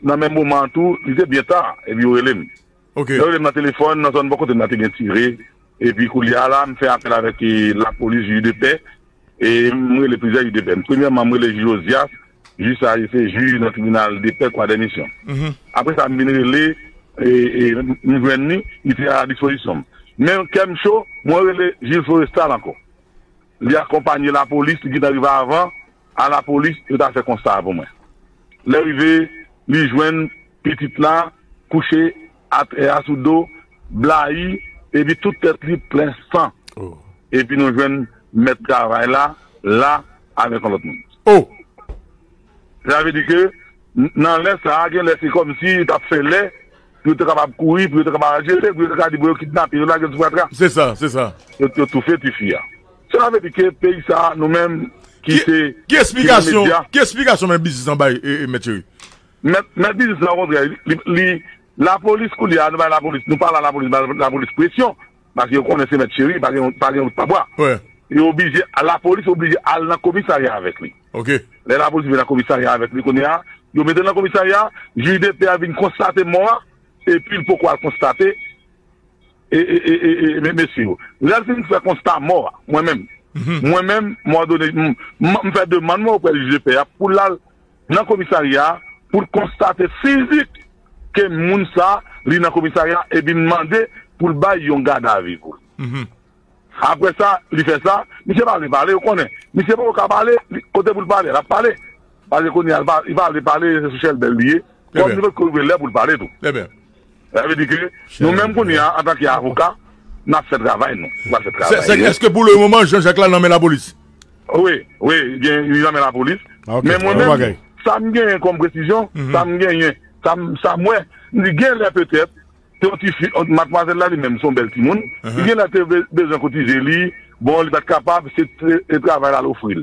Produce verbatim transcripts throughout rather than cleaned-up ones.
nan menm moman an tou, li te byen ta, epi yo rele m. Lè yo rele m nan telefòn, nan zòn bò kote m nan te gen tire, epi koulye a la, m fè apèl avèk e, lapolis, jij de pè, e m rele plizyè jij de pè. Premyèman, m rele jij Josias, jij sa a se jij nan tribinal de pè Kwadèmisyon. Apre sa, m vin rele, e, e, m jwenn li, li te a dispozisyon m. Men kè m cho, mwen rele jij Florestal ankò. Li akonpanye lapolis, li gentan rive avan, a lapolis, yo ta fè konsta a pou mwen. Lè rive, li jwenn pitit la kouche atè a sou do, blayi, epi tout tèt li plen san. Epi nou jwenn mèt travay la, la, avèk yon lòt moun. Sa vle di ke, n- nan lè sa a, gen lè se kòmsi yo t ap fè lè, pou yo te kapab kouri, pou yo te kapab jete, pou yo te ka di, bon, yo kidnape, yo lage l sou fatra. Se sa, se sa. Yo, yo toufe tifi a. Sa vle di ke peyi sa a, nou menm, ki Ki, se, ki ki nan eksplikasyon, medya. Ki eksplikasyon mèt biznis lan bay, e, e, mèt Cheri? Mèt, mèt biznis lan, okontrè, li, li, li, lapolis koulye a, nou bay lapolis, nou pale a lapolis, bay lapolis presyon, paske yo konnen se mèt Cheri, pa gen, pa gen wout pa bwa. Yo oblije, lapolis oblije al nan komisarya avèk li. Lè lapolis vin nan komisarya avèk li, kounye a, yo mete l nan komisarya, jij de pè a vin konstate mò a, epi l poko al konstate, e, e, e, e, e, me- mesye yo. Lè l fin fè konsta mò a, mwen menm, mwen menm, mwa done, m, m, m fè demann mwen oprè jij de pè a pou l al nan komisarya a pou l konstate fizik ke moun sa, li nan komisarya, epi m mande pou l bay yon gadavi pou l. Apre sa, li fè sa, misye pa vle pale, ou konnen. Misye poko ka pale, li- kote pou l pale, l ap pale. Paske kounye a, li pa, li pa vle pale, se sou chèlbè l li ye. Kòm li potko rive lè pou l pale tou. Sa vle di ke nou menm kounye a, antanke avoka, n ap fè travay nou. Nou pral fè travay nou. Èske pou le moman, Jean Jacques la nan men lapolis? Wi, wi, gen, li nan men lapolis. Men mwen menm, sa m genyen kòm presizyon, sa m genyen, sa m, sa m wè, m di gen lè petèt, se yon tifi, madmwazèl la li menm, se yon bèl timoun, li gen lè te be- bezwen kotize li, bon, li pa t kapab, se t- e travay la l ofri l.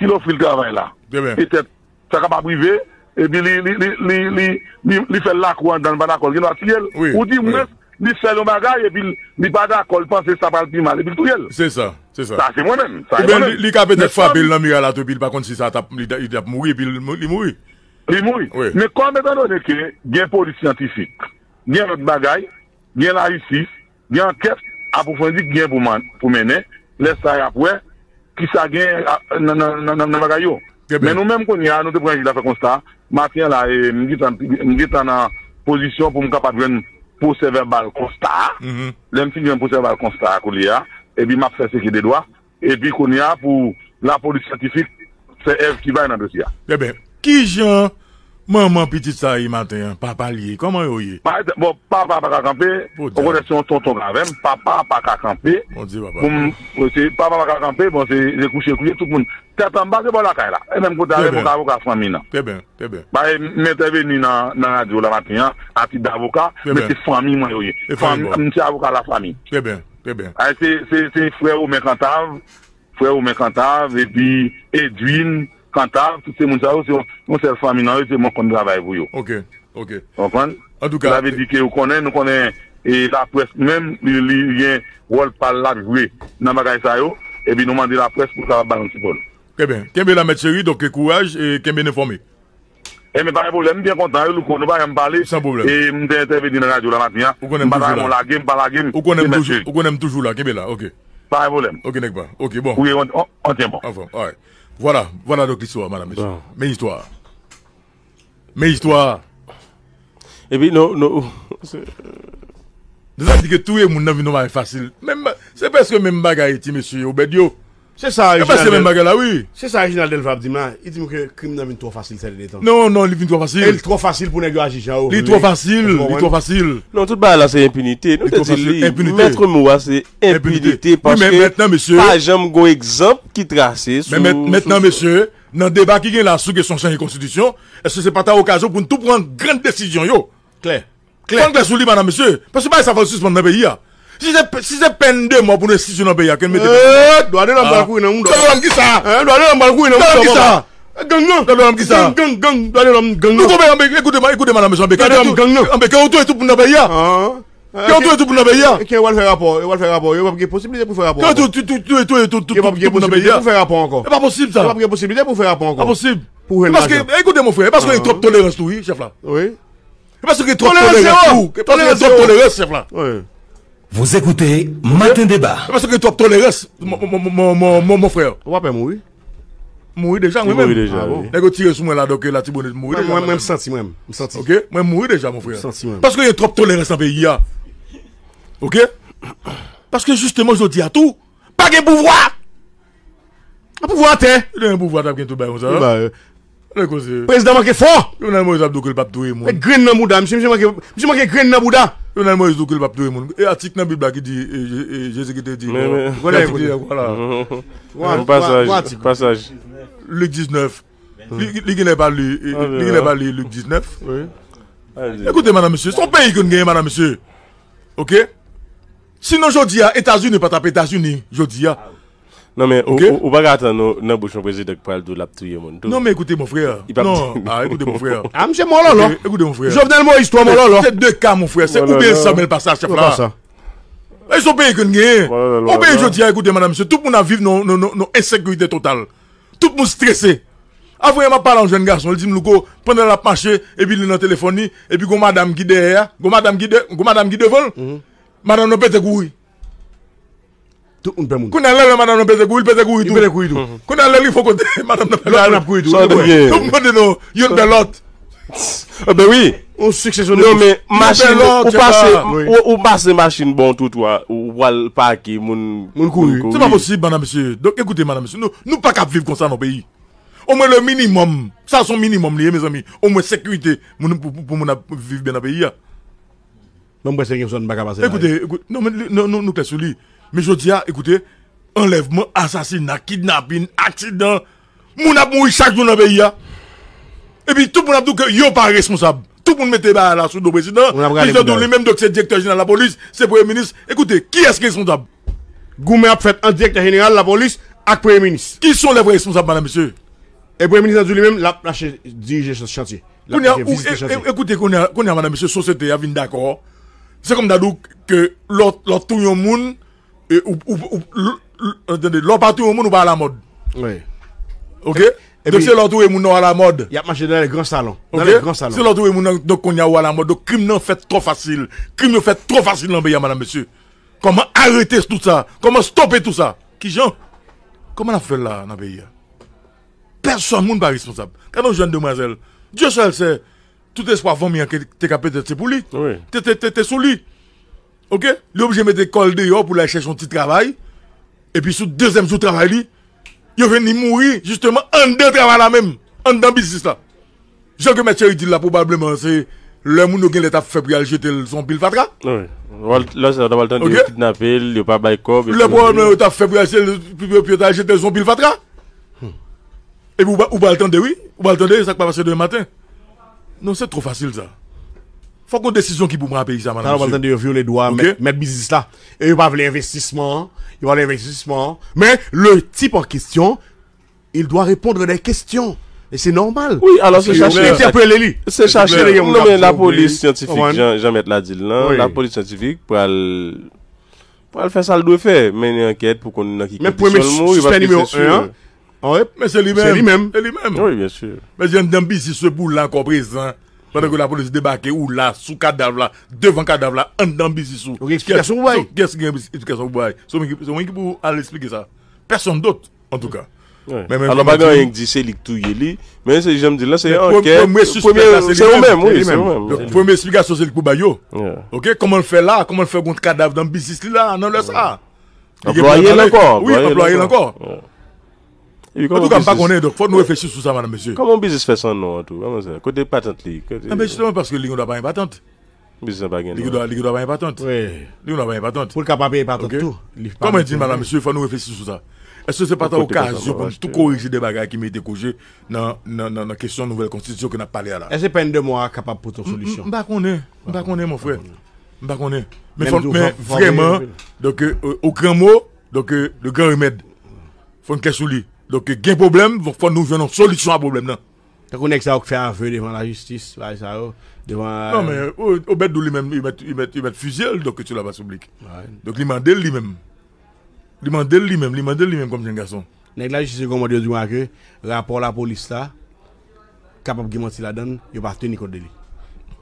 Si l ofri l travay la, petèt, sa kapab rive, epi li, li, li, li, li, li, li fè l lakou anndan, li pa dakò, l gen dwa tiye l. Ou di mwens, li fè l yon bagay, epi li, li pa dakò, li panse sa pral pi mal, epi l touye l. Se sa, se sa. Sa se mwen menm, sa se mwen menm. Oubyen li, li ka petèt frape l nan miray la tou, epi li pa konn si sa t ap, li, li t ap mouri, epi li, li mouri. Li mouri. Men kòm etandone ke gen polis syantifik, gen lòt bagay, gen lajistis, gen ankèt apwofondi ki gen pou man- pou mennen, lè sa y ap wè kisa gen a- nan, nan, nan, nan, nan bagay yo. Men nou menm kounye a, nou te pran jij la fè konsta, maten an la, e, m gentan, m gentan nan pozisyon pou m kapab jwenn pwosè vèbal konsta a. Lè m fin jwenn pwosè vèbal konsta a koulye a, epi m ap fè seke de dwa, epi kounye a pou lapolis syantifik fè èv ki bay nan dosye a. Ebyen, kijan manman pitit sa ye maten an? Papa l ye? Kòman yo ye? Bon, papa pa ka kanpe, okontrè se yon tonton k avè m, papa pa ka kanpe. Bondye papa. Pou m, se, papa pa ka kanpe, bon, se, se kouche kouche, tout moun. Tèt anba, se bò lakay la. E menm kote avèk avoka fanmi nan. Trè byen, trè byen. Ba, e, m entèveni nan, nan radyo la maten an, a tit davoka, men se fanmi mwen yo ye. Fanmi, m se avoka lafanmi. Trè byen, trè byen. A, se, se, se frè Romen Kantav, frè Romen Kantav, epi Edwin Kantav, tout se moun sa yo, se yon, yon sèl fanmi nan yo, se mwen konn travay pou yo. Ok, ok. Konprann? Antouka, sa vle di ke ou konnen, nou konnen, e laprès menm, li, li gen wòl pa l l ap jwe nan bagay sa yo, epi nou mande laprès pou l kapab ba nou sipò l. Trè byen. Kenbe la, Mèt Cheri, donk, kouraj, e kenbe n enfòme. Ebyen, pa gen pwoblèm, m byen kontan, wi, Louko, nou pa janm pale. San pwoblèm. E m te entèveni nan radyo la maten an. Ou konnen m toujou la. M pa ta lage m, pa lage m. Ou konnen m toujou, ou konnen m toujou la, kenbe la, ok. Pa gen pwoblèm. Ok, nèg pa. Ok, bon. Wi, on, on, on tyen bon. Anfòm, alright. Vwala, vwala donk listwa, madam, mesye. Men istwa a. Men istwa a. Epi, nou, nou, Nou sa di ke touye moun nan vin yon bagay fasil. Menm ba- se prèske menm bagay ti mesye Obed yo. Se sa, Reginald. Se prèske menm bagay la, wi. Se sa Reginald Delva ap di m la. Li di m ke krim nan vin twò fasil sèten tan. Non, non, li vin twò fasil. E li twò fasil pou nèg yo aji jan yo vle. Li twò fasil, li twò fasil. Non, tout bagay la se enpinite. Nou te di li, enpinite. Mèt mo a se enpinite, paske pa janm gon egzanp ki trase sou. Men mentnan, mesye, nan deba ki gen la sou kesyon chanje konstitisyon, èske se pa ta okazyon pou n tou pran gran desizyon yo? Klè. Klè. Fò n klè sou li, madanm, mesye. Paske bagay sa fò l sispann nan peyi a. Si se, si se pèn de mò pou nou enstitiye nan peyi a, ke n mete. Dwa de lòm pral kouri nan mouda. Dwa de lòm ki sa? Dwa de lòm pral kouri nan mouda, papa. Gang nan. Dwa de lòm ki sa? Gang, gang, gang. Dwa de lòm gang nan. Nou konprann, anbe, ekoute, ekoute, madanm, mesye, anbe, ke yo touye tout moun nan peyi a. Ke yo touye tout moun nan peyi a. Ke yo pral fè rapò, yo pral fè rapò, yo p ap gen posiblite pou fè rapò ankò. Ke yo touye tout, touye tout, touye tout, touye tout moun nan peyi a. Yo p ap gen posiblite pou fè rapò ankò. E pa posib sa. Yo p ap gen posiblite pou fè rapò ankò. Pa posib. Pou jwenn lajan. Paske, ekoute, mon frè, e paske gen twòp tolerans tou, wi, chèf la. Wi. E paske gen twòp tolerans tou. E paske gen twòp tolerans, chèf la. Wi. Vous écoutez Matin Débat. E paske gen twòp tolerans, mon, mon, mon, mon, mon, mon, mon frè. Ou pa pè mouri? Mouri deja, mwen menm. Mouri deja, wi. Nèg yo tire sou mwen la, donk, Latibonit mouri deja, mwen menm. Mwen, mwen, m santi, mwen menm. M santi. Ok? Mwen mouri deja, mon frè. M santi, mwen menm. Paske gen twòp tolerans nan peyi a. Ok? Paske jisteman, jodi a tou, pa gen pouvwa. Pouvwa atè. Li gen pouvwa, t ap gen tout bagay konsa. Tout bagay. Lè koze. Prezidan manke fò. Jovenel Moïse ap di w ke l p ap touye moun. Met grenn nan bouda. Misye, misye manke, misye manke grenn nan bouda. Jovenel Moïse di w ke l p ap touye moun. E atik nan Bib la ki di, e, Je- e, Jezi ki te di, men, men, konnen, konnen. Yon pasaj, yon pasaj. Lik diznèf. Li, li genlè pa li, li genlè pa li Lik diznèf. Wi. Ekoute, madanm, mesye, se yon peyi ke n genyen, madanm, mesye. Ok? Sinon, jodi a, Etazini pa t ap Etazini, jodi a. Non, men, ou, ou, ou pa ka atann nan bouch yon prezidan ki pral di w l ap touye moun tou. Non, men ekoute, mon frè. Non, ah, ekoute, mon frè. Ah, misye mòlòlò. Ekoute, mon frè. Jovenel Moïse, twò mòlòlò. Se de ka, mon frè. Se oubyen sa, men l pa sa, chèf la. E se yon peyi ke n genyen. Yon peyi jodi a, ekoute, madanm, mesye, tout moun ap viv nan, nan, nan, nan ensekirite total. Tout moun strese. Avanyè m ap pale a yon jèn gason, li di m, Louko, pandan l ap mache, epi li nan telefòn li, epi gon madanm ki dèyè a, gon madanm ki de, gon madanm ki devan l. Madanm nan pete kouri. Tout moun pè moun. Kounye a, lè, lè madanm nan pete kouri, li pete kouri tou. Li pete kouri tou. Kounye a, lè li fò kote, madanm nan pete kouri tou. Tout moun pete non, youn pè lòt. Enben wi. Yon siksesyon de... Non, men machin, ou pase, ou, ou pase machin bò yon twotwa, ou pral pake, moun, moun kouri. Se pa posib, madanm, mesye. Donk, ekoute, madanm, mesye, nou, nou pa ka ap viv konsa nan peyi. Omwen le minimòm, sa se yon minimòm li ye, mezanmi. Omwen sekirite, moun, pou, pou, pou moun ap viv byen nan peyi a. Menm prèske gen zòn pa ka pase la. Ekoute, ekoute, non, men li, non, nou, nou klè sou li. Men jodi a, ekoute, anlèvman, asasina, kidnapin, aksidan, moun ap mouri chak jou nan peyi a. Epi tout moun ap di w ke yo pa responsab. Tout moun mete bagay la sou do prezidan. Prezidan di w li menm, donk se direktè jeneral lapolis, se premye minis. Ekoute, kiyès ki responsab? Goumen ap fèt ant direktè jeneral lapolis ak premye minis. Ki son lè vrè responsab, madanm, mesye? E premye minis la di w li menm, l ap mache dirije chantye. Kounye a, ou, e, e, ekoute, kounye a, kounye a, madanm, mesye, sosyete a vin dakò. Se kòm ta di w ke lè w, lè w touye yon moun, e, ou, ou, ou, l, l, tande, lè w pa touye yon moun, ou pa alamòd. Wi. Ok? Donk, se lè w touye moun nan w alamòd. Y ap mache nan lè gran salon. Ok? Se lè w touye moun nan, donk, kounye a ou alamòd. Donk, krim nan fèt twò fasil. Krim yo fèt twò fasil nan peyi a, madanm, mesye. Kòman arete tout sa? Kòman stope tout sa? Kijan? Kòman n ap fè l la nan peyi a? Pèsòn moun pa responsab. Gade yon jèn demwazèl. Dieu seul sait, tout espwa fanmi an ke, te ka petèt se pou li. Wi. Te, te, te, te sou li. Ok? Li oblije mete kò l deyò pou l al chèche yon ti travay. Epi sou dezyèm jou travay li, yo jwenn li mouri, jisteman, anndan travay la menm. Anndan biznis la. Jan ke mèt Cheri di l la, pwobableman, se lè moun yo genlè t ap fè pou y al jete l sou yon pil fatra. Wi. Lè sa, w t ap al tande yo kidnape l, yo pa bay kòb, epi... Lè pwobableman yo t ap fè pou y al, pou, pou, pou yo t al jete l sou yon pil fatra. Epi ou pa, ou pral tande, wi. Ou pral tande sa k pa pase demen maten. Non, se twò fasil, sa. Fòk gon desizyon ki pou pran peyi sa, madanm, mesye. Sa, ou pral tande yo vyole dwa mèt, mèt biznis la. E yo pa vle envestisman an. Yo pa vle envestisman an. Men, le type en question, il doit répondre des questions. E se nòmal. Wi, alò se chache, entèpele li. Se chache, non, men lapolis syantifik, jan, jan mèt la di l lan, lapolis syantifik pral, pral fè sa l dwe fè, mennen ankèt pou konn nan ki kondisyon l mouri, paske se si. Men se li menm. Se li menm. Se li menm. Wi, byen si. Men se anndan biznis, se pou la ankò prezan. Pandan ke lapolis debake, ou la, sou kadav la, devan kadav la, anndan biznis ou. Ou gen eksplikasyon pou bay? Kiyès ki gen eksplikasyon pou bay? Se mwen ki, se mwen ki pou al eksplike sa. Pèsonn dòt. Antouka. Wi. Men, men, alò, pa gen anyen ki di se li k touye li, men se jan m di l lan, se ankèt. Premye sispèk la, se li menm. Wi, se li menm. Donk, premye eksplikasyon, se li k pou bay yo. Ok, kòman l fè la? Kòman l fè gon kadav nan biznis li la, nan lè sa? Anplwaye l ankò. Wi, anplwaye l ankò. Antouka, m pa konnen, donk, fòk nou reflechi sou sa, madanm, mesye. Kòman yon biznis fè san non an tou? Kòman sa? Kote patant li? Enben, jisteman, paske li gen dwa pa gen patant. Biznis la pa gen non. Li gen dwa, li gen dwa pa gen patant. Wi. Li gen dwa pa gen patant. Pou l ka pa peye patant tou. Kòman di, madanm, mesye, fò nou reflechi sou sa. Èske se pa ta okazyon pou n tou korije de bagay ki merite korije nan, nan, nan, nan kesyon nouvèl konstitisyon ke n ap pale a la? Èske pèn de mò a kapab pote yon solisyon? M, m, m pa konnen. M pa konnen, mon frè. M pa konnen. Men fò, men vrèman, donk, euh, au grand mot, donk, euh, le grand remède. Fò n klè sou li. Donk, gen pwoblèm, fò nou jwenn yon solisyon a pwoblèm nan. Tankou nèg sa yo k fè ave devan lajistis, bagay sa yo, devan... Non, men, O-, Obed Dou li menm, li mèt, li mèt, li mèt fizye l, donk, sou la plas piblik. Donk, li mande l li menm. Li mande l li menm, li mande l li menm kòm jenn gason. Nèg lajistis yo kòmande yo di mwen ke rapò lapolis la, kapab gen manti ladan l, yo pa teni kont de li.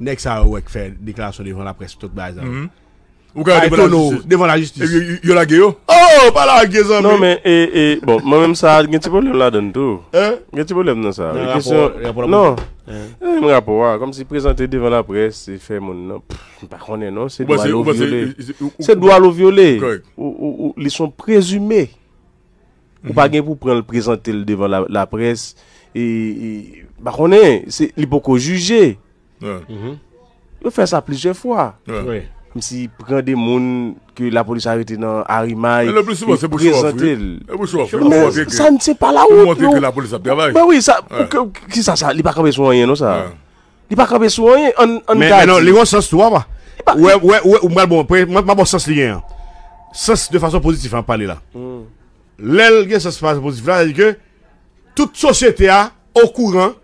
Nèg sa yo wè k fè deklarasyon devan laprès, tout bagay sa yo. Ou ka devan lajistis. Devan lajistis. Epi yo, yo lage yo? Oh, pa lage, zanmi. Non, men, e, e, bon, mwen menm sa, gen ti pwoblèm ladan l tou. Gen ti pwoblèm nan sa. Nan rapò, rapò la. Non. Gen menm rapò a, kòmsi prezante devan laprès, se fè moun nan, pff, m pa konnen non, se dwa l ou vyole. Se dwa l ou vyole. Ou, ou, ou, li se yon prezime. Ou pa gen pou pran l prezante l devan la, laprès. E, e, pa konnen, se, li poko jije. Yo fè sa plizyè fwa. Kòmsi pran de moun ke lapolis arete nan Arimay, prezante l. Men sa n se pa la wot, non. Men wi, sa, kisa sa, li pa kanpe sou anyen, non, sa. Li pa kanpe sou anyen, an, an. Men, men non, li gon sans tou, apa. Wè, wè, wè, ou pral bon, mwen, mwen, mwen bon sans li gen an. Sans de fason pozitif, an, pale la. Lè l gen sans de fason pozitif la, sa di ke tout sosyete a okouran,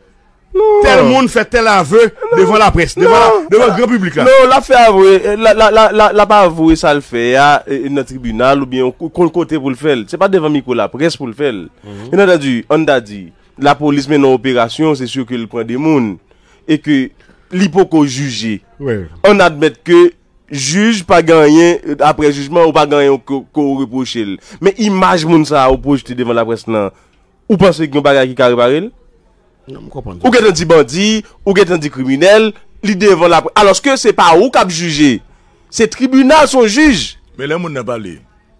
tèl moun fè tèl avè devan laprès, devan la, devan gran piblik la. Non, l ap fè avwe, l ap avwe sa l fè a, e, nan tribinal oubyen yon kote pou l fè l. Se pa devan mikwo laprès pou l fè l. Byen antandi, ann ta di, lapolis mennen yon operasyon, se si ke l pran de moun e ke li poko jije. Ann admèt ke jij pa gen anyen, apre jijman, ou pa gen anyen ke, ke w repwoche l. Men imaj moun sa a ou pwojte devan laprès lan, ou panse gen yon bagay ki ka repare l? Non, m konprann sa. Ou gentan di bandi, ou gentan di kriminèl, li devan laprès. Alòske se pa ou k ap jije. Se tribinal, se yon jij. Men lè moun nan pale.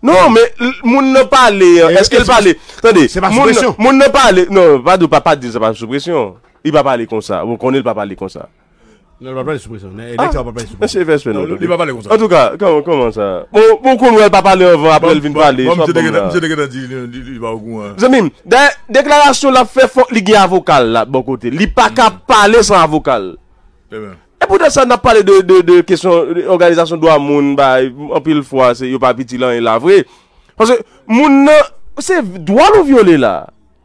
Non, men l-, moun nan pale, èske l pale? Tande, se pa sou presyon. Moun nan pale. Non, pa di, pa, pa di se pa sou presyon. Li pa pale konsa. Ou konnen l pa pale konsa. Non, li pa pale sou presyon. Elektè pa pale sou presyon. Mesye F S P non, li pa pale konsa. Antouka, kòman, kòman sa? Bon, bon, konn wè l pa pale anvan, apre l vin pale. Bon, misye te gentan, misye te gentan di li, li, li pa okouran. Zanmi m, dayè, deklarasyon l ap fè, fòk li gen avoka l la bò kote l. Li pa ka pale san avoka l. E poutèt sa, n ap pale de, de, de kesyon, de òganizasyon dwa moun, bay, anpil fwa, se, yo pa ap itil anyen la vre. Paske moun nan, se dwa l ou vyole la.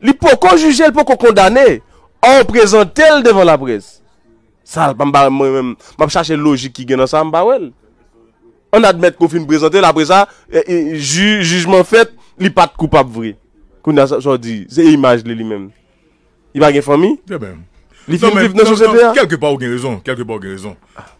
Li poko jije, li poko kondane. Ò, w prezante l devan laprès. Sa, m pa, mwen menm, m ap chache lojik ki gen nan sa, m pa wè l. Ann admèt ke w fin prezante l, apre sa, e, e, ji-, jijman fèt, li pa t koupab vre. Kounye a, sa, sa w di, se imaj li, li menm. Li pa gen fanmi? Trè byen. Li fin viv nan sosyete a? Kèlkepa ou gen rezon, kèlkepa ou gen rezon.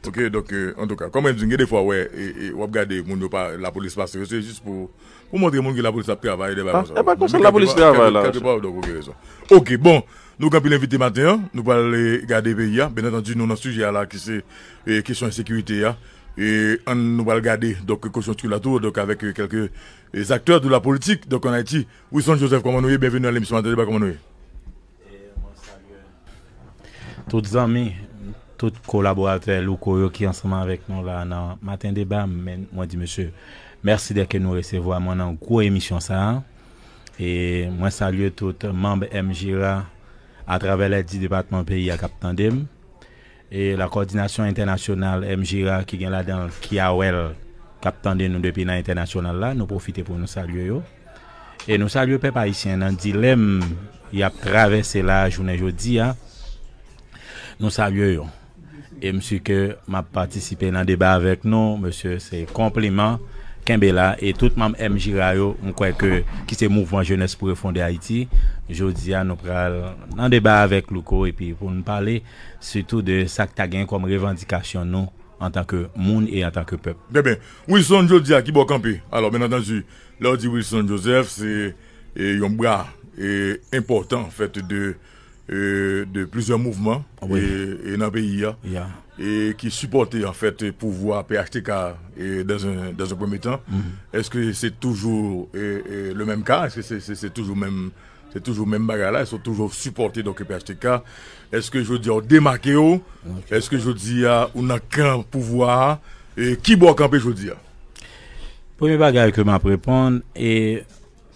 Ok, donk, euh, antouka, kòm mwen di, gen defwa, wè, e, e, w ap gade moun yo pa, lapolis pase yo, se jis pou, pou montre moun ke lapolis ap travay, de bagay konsa. E pa konsa lapolis travay la. Kèlkepa, donk, ou gen rezon. Ok, bon, nou gen anpil envite maten an, nou pral, eh, gade peyi a. Byen antandi, nou nan sijè a la ki se, eh, kesyon ensekirite a. E ann nou pral gade, donk, konjonkti la tou, donk, avèk, eh, kèlke, eh, aktè de la politik, donk, an Ayiti. Wilson Joseph, kòman nou ye? Byenveni nan lemisyon Maten Deba, kòman nou ye? Tout zanmi, tout kolaboratè Louko yo ki ansanm avèk nou la nan Maten Deba, men mwen di mesye, mèsi dèske nou resevwa mwen nan gwo emisyon sa a. E mwen salye tout manm M J R A atravè lè dis depatman peyi a k ap tande m. E la kòdinasyon entènasyonal M J R A ki gen ladan l Kiawèl k ap tande nou depi nan entènasyonal la, nou pwofite pou nou salye yo. E nou salye pèp ayisyen nan dilèm y ap travèse la jounen jodi a. Nou salye yo. E m si ke m ap patisipe nan deba avèk nou, mesye, se konpliman. Kenbe la, e tout manm M J R A yo, m kwè ke, ki se Mouvman Jenès pou Refonde Ayiti, jodi a, nou pral nan deba avèk Louko, epi pou n pale sitou de sa k ta gen kòm revandikasyon nou antanke moun e antanke pèp. Trè byen. Wilson, jodi a, ki bò w kanpe? Alò, byen antandi, lè w di Wilson Joseph, se, e, yon bra, e, enpòtan, an fèt, de, e, de plizyè mouvman, e, e nan peyi a, e ki sipòte, an fèt, pouvwa P H T K, e, dans un, dans un premier temps. Èske se toujou, e, e, le menm ka? Èske se, se, se toujou menm Se toujou menm bagay la, èske w toujou sipòte, donk, P H T K? Èske jodi a w demake w? Èske jodi a ou nan kan pouvwa a? E ki bò w kanpe jodi a? Premye bagay ke m ap reponn, e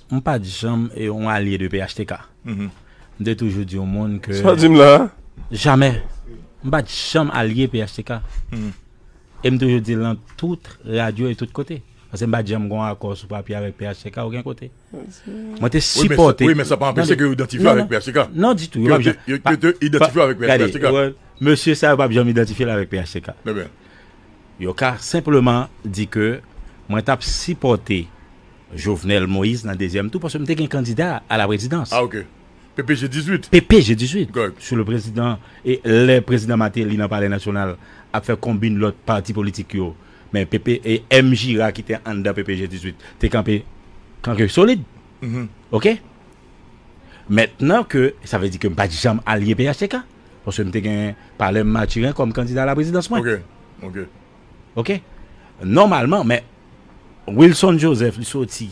m pa t janm, e, yon alye de P H T K. M te toujou di yon moun ke... Sa w di m la a? Jamè. M pa t janm alye P H T K. E m toujou di l nan tout radyo e tout kote. Paske m pa t janm gon akò sou papye avèk P H T K okenn kote. Mwen te sipòte. Wi, men sa pa anpeche ke yo idantifye w avèk P H T K. Non, ditou. Yo p ap janm... Yo te idantifye w avèk P H T K. Gade, mesye sa yo p ap janm idantifye l avèk P H T K. Yo ka senpleman di ke mwen t ap sipòte Jovenel Moïse nan dezyèm tou, paske m te gen kandida a la prezidans. Ah, ok. P P G dizuit. P P G dizuit. Correct. Sou le prezidan, e lè prezidan Martelly nan Palè Nasyonal ap fè konbin lòt pati politik yo. Men P P e M J R A ki te anndan P P G dizuit te kanpe kanpe solid. Mhm. Oke? Mentnan ke sa vle di ke m pa t janm alye P H T K. Paske m te gen Palem Mathurin kòm kandida la prezidans mwen. Ok. Ok. Oke? Nòmalman, men Wilson Joseph li soti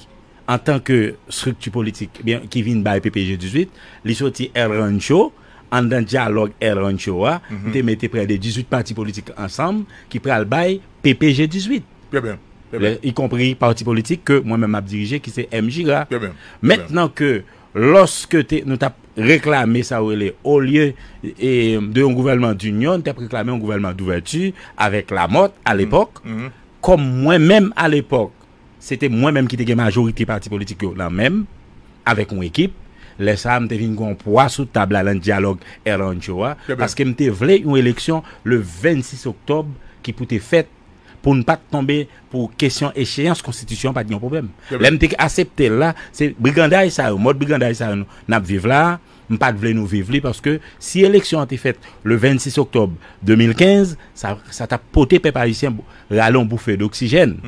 antanke estrikti politik ebyen, ki vin bay P P G dizuit, li soti El Rancho, anndan dyalòg El Rancho a, te mete prè de dizuit pati politik ansanm ki pral bay P P G dizuit. Trè byen. Trè byen. Ikonpri pati politik ke mwen menm m ap dirije ki se M J R A. Trè byen. Mentnan ke lòske te, nou t ap reklame sa w rele olye e, de yon gouvènman d'inyon, nou t ap reklame yon gouvènman d'ouvèti avèk Lamòt alepòk. Kòm mwen menm alepòk, se te mwen menm ki te gen majorite pati politik yo nan men m, avèk yon ekip. Lè sa a, m te vin gen yon pwa sou tab la nan dyalòg El Rancho a, Trè byen. Paske m te vle yon eleksyon le vennsis oktòb ki pou te fèt pou n pa t tonbe pou kesyon echeyans konstitisyon pa t gen yon pwoblèm. Trè byen. Lè m te aksepte l la, se briganday sa yo, mòd briganday sa yo n ap viv la a, m pa t vle nou viv li paske si eleksyon an te fèt le vennsis oktòb de mil kenz, sa, sa t ap pote pèp ayisyen rale yon boufe doksijèn.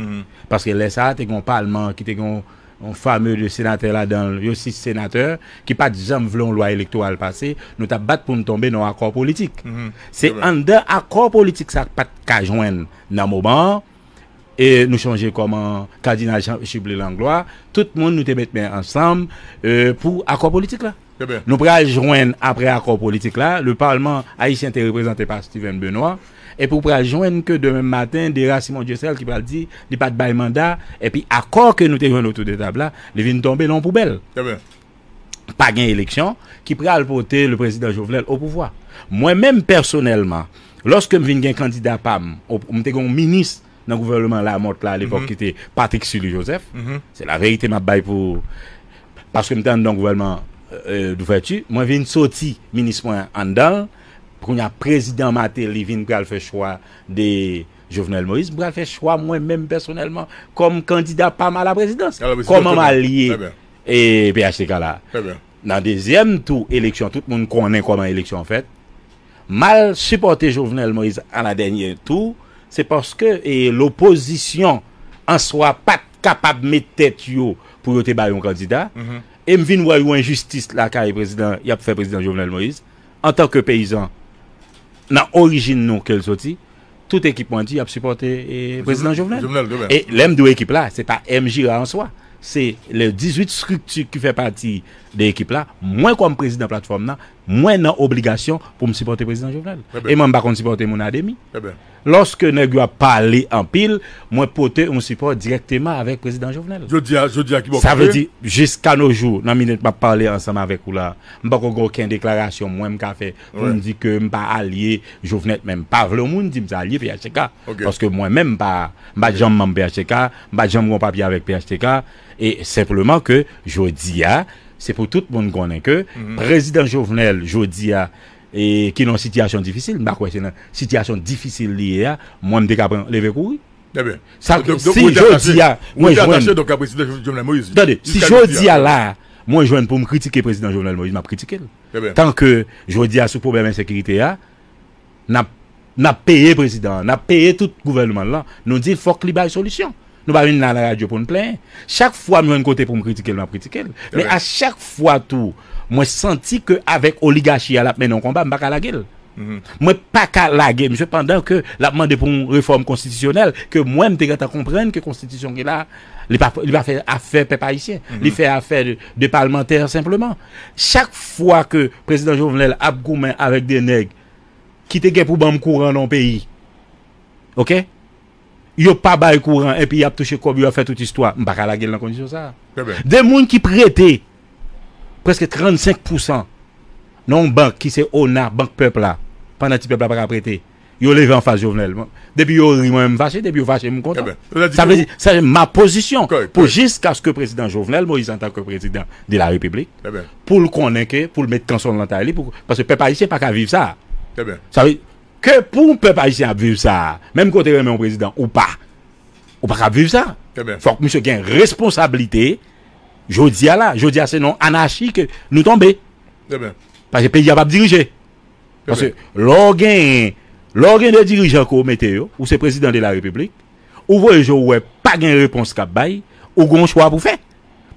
Paske lè sa a, te gen yon palman ki te gen yon, yon fame de senatè ladan l, yo sis senatè, ki pa t janm vle yon lwa elektoral pase, nou t ap bat pou n tonbe nan yon akò politik. Se anndan akò politik sa k pa t ka jwenn nan moman an, e nou chonje kòman Kadinal Jean Chibley Langlois, tout moun nou te met men ansanm e, pou akò politik la. Trè byen. Nou pral jwenn apre akò politik la, le palman ayisyen te reprezante pa Steven Benoît, epi w pral jwenn ke demen maten, Dera Simon Dieuseul ki pral di li pa t bay manda, epi akò ke nou te jwenn otou de tab la, li vin tonbe nan yon poubèl. Trè byen. Pa gen eleksyon ki pral pote le prezidan Jovenel o pouvwa. Mwen menm pèsonèlman, lòske m vin gen kandida pa m, o- m te gen yon minis nan gouvènman Lamòt la alepòk ki te Patrick Sully Joseph. Se la verite m ap bay pou paske m te anndan gouvènman e, d'ouvèti. Mwen vin soti minis mwen anndan l. Kounye a prezidan Martelly vin pral fè chwa de Jovenel Moïse. M pral fè chwa mwen menm pèsonèlman kòm kandida pa m a la prezidans. A la prezidans, Kòman m trè byen, alye trè byen. e, P H T K la. Trè byen. Nan dezyèm tou eleksyon, tout moun konnen kòman eleksyon an fèt. M al sipòte Jovenel Moïse a la dènyè tou, se paske e, lopozisyon an swa pa t kapab met tèt yo pou yo te bay yon kandida. E m vin wè yon enjistis lakay prezidan, y ap fè prezidan Jovenel Moïse, antanke peyizan, nan orijin nou ke l soti, tout ekip mwen di y ap sipòte e, prezidan Jovenel. Jovenel, Jovenel. E lè m di w ekip la, se pa M J R A an swa. Se le dizuit estrikti ki fè pati de ekip la. Mwen kòm prezidan platfòm nan, mwen nan obligasyon pou m sipòte prezidan Jovenel. Trè byen. E mwen m pa konn sipòte moun a demi. Trè byen. Lòske nèg yo ap pale anpil, mwen pote yon sipò dirèkteman avèk prezidan Jovenel. Jodi a, jodi a ki bò Sa vle kote? Di, jiska no jou, nan minit m ap pale ansanm avèk ou la, m poko gen okenn deklarasyon mwen m ka fè pou m Wi. Di ke m pa alye Jovenel, men m pa vle yon moun di m se alye P H T K. Ok. Paske mwen menm m pa, m pa janm manm P H T K, m pa janm gen yon papye avèk P H T K. E senpleman ke jodi a, se pou tout moun konnen ke prezidan Jovenel jodi a e, ki nan yon sitiyasyon difisil, m pa kwè se nan sitiyasyon difisil li ye a, mwen m te ka pran leve kouri. Trè byen. Sa, Donk, donk, si ou te jodi a, atache, ou mwen te jwenn. Atache donk a prezidan Jovenel Moïse. Tande, si Jiska jodi jodi a la, mwen jwenn pou m kritike prezidan Jovenel Moïse, m ap kritike l. Trè byen. Tanke jodi a sou pwoblèm ensekirite a, n ap, n ap peye prezidan an, n ap peye tout gouvènman lan, nou di l fòk li bay solisyon. Nou pa vin la nan radyo pou n plenyen. Chak fwa m jwenn kote pou m kritike l, m ap kritike l. Men byen. A chak fwa tou, mwen santi ke avèk oligachi a l ap mennen yon konba, m pa ka lage l. Mwen pa ka lage misye pandan ke l ap mande pou yon refòm konstitisyonèl ke mwen m te gentan konprann ke konstitisyon ki la, li pa, li pa fè afè pèp ayisyen. Li fè afè de, de palmantè senpleman. Chak fwa ke prezidan Jovenel ap goumen avèk de nèg ki te gen pou ban m kouran nan yon peyi, oke? Yo pa bay kouran epi y ap touche kòb yo, y ap fè tout istwa. M pa ka lage l nan kondisyon sa a. Trè byen. De moun ki prete prèske trannsenk pousan nan yon bank ki se ona, bank pèp la, pandan ti pèp la pa ka prete. Yo leve anfas Jovenel. Bon, depi yo ri, mwen menm m fache, depi yo fache, m kontan. Trè byen. Sa vle di Sa ke vle ou- di, sa se ma pozisyon. Correct, Pou correct. jiskaske prezidan Jovenel Moïse, antanke prezidan de la Repiblik, Trè byen. pou l konnen ke, pou l met kanson l nan tay li, pou, paske pèp ayisyen pa ka viv sa. Trè byen. Sa vle ke pou pèp ayisyen ap viv sa, menm ke w te renmen yon prezidan ou pa, ou pa ka ap viv sa. Trè byen. Fòk misye gen responsablite. Jodi a la, jodi a se nan anachi ke nou tonbe. Paske peyi a p ap dirije. Paske lè w genyen, lè w gen de dirijan ke w mete yo, ou se prezidan de la repiblik, ou voye je w wè pa gen repons k ap bay, ou gen yon chwa pou fè.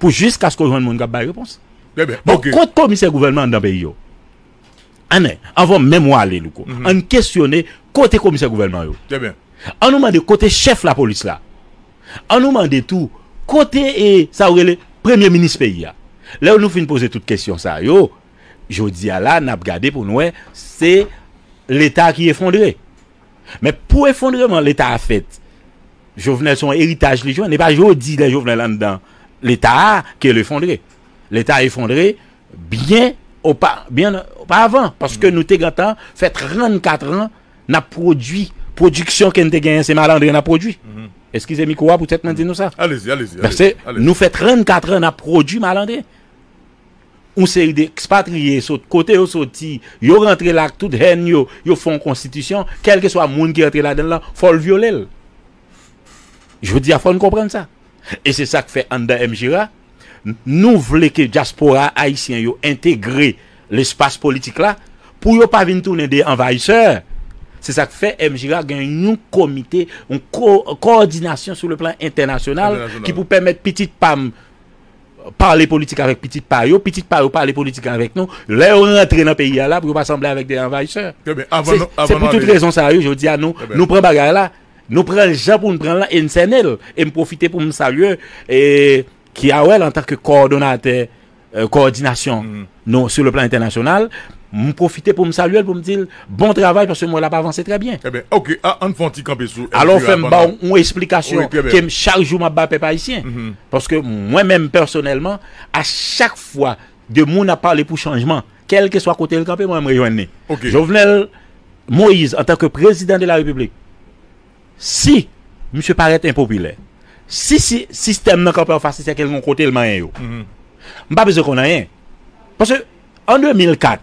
Pou jiskaske w jwenn moun k ap bay repons. Bon, kote komisè gouvènman anndan peyi yo? Ann, anvan menm w ale, Louko, ann kesyone kote komisè gouvènman yo. Ann nou mande kote chèf lapolis la. Ann nou mande tou kote, e, sa w rele premye minis peyi a. Lè nou fin poze tout kesyon sa yo, jodi a la, n ap gade pou n wè se Leta ki efondre. Men pou efondreman Leta a fèt, Jovenel se yon eritaj li jwenn. E pa jodi lè Jovenel anndan Leta a ke l efondre. Leta efondre byen opa, byen oparavan, paske nou te gentan fè trannkat an n ap pwodui. Pwodiksyon ke n te genyen, se malandren n ap pwodui. Eskize mikwo a poutèt mwen di nou sa. Paske nou fè trannkat an n ap pwodui malandren. Yon seri de ekspatriye sot kote yo soti, yo rantre la ak tout hèn yo, yo fè yon konstitisyon, kèlkeswa moun ki rantre ladan l lan, fò l vyole l. Jodi a, fò n konprann sa. E se sa k fè anndan M J R A, n-, nou vle ke dyaspora ayisyen yo entegre lespas politik la, pou yo pa vin tounen de anvayisè. Se sa k fè M J R A gen yon komite, yon ko-, kowòdinasyon sou le plan entènasyonal ki pou pèmèt pitit pa m pale politik avèk pitit pa yo, pitit pa yo pale politik avèk nou. Lè yo rantre nan peyi a la, pou yo pa sanble avèk de anvayisè. Se pou tout rezon sa yo, jodi a, nou, nou pran bagay la, nou pran l jan pou n pran l lan e n sènen l. E m pwofite pou m salye, e, Kiawel antanke kowòdonatè, e, kowòdinasyon nou sou le plan entènasyonal. M pwofite pou m salye l, pou m di l bon travay, paske m wè l ap avanse trè byen. Ebyen, oke, a, ann fè yon ti kanpe sou Alò, fè m ba w yon esplikasyon ke m, chak jou m ap ba pèp ayisyen. Paske mwen menm pèsonèlman, a chak fwa de moun ap pale pou chanjman, kèlkeswa kote l kanpe, mwen, m rejwenn li. Jovenel Moïse, antanke prezidan de la repiblik, si misye parèt enpopilè, si, si sistèm nan kanpe anfas li, sèke l gon kote l manyen yo. M pa bezwen konn anyen. Paske an de mil kat,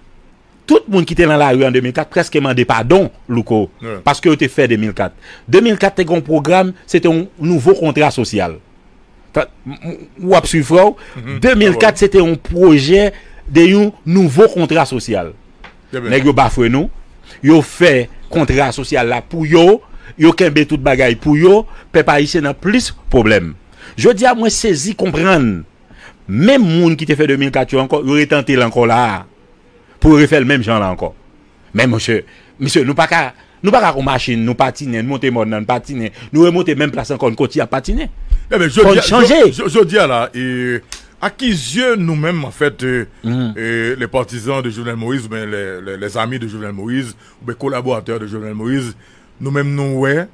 tout moun ki te nan lari an de mil kat prèske mande padon Louko, paske yo te fè de mil kat. De mil kat te gen yon pwogram, se te yon nouvo kontra sosyal. Ou ap swiv, frè w? De mil kat, se te yon pwojè de yon nouvo kontra sosyal. Nèg yo bafwe nou, yo fè kontra sosyal la pou yo, yo kenbe tout bagay pou yo, pèp ayisyen nan plis pwoblèm. Jodi a, mwen sezi konprann, menm moun ki te fè de mil kat yo ankò, yo retante l ankò la a, pou yo refè l menm jan la ankò. Men, monchè, mesye, nou pa ka, nou pa ka gon machin, nou patinen, nou monte mòn nan, nou patinen, nou remonte menm plas ankò, nou kontinye ap patinen. Fò n chanje. Jodi a la, e, a ki zye nou menm, anfèt, e, e, les partisans de Jovenel Moïse, oubyen les, les, les amis de Jovenel Moïse, oubyen collaborateurs de Jovenel Moïse, nou menm nou wè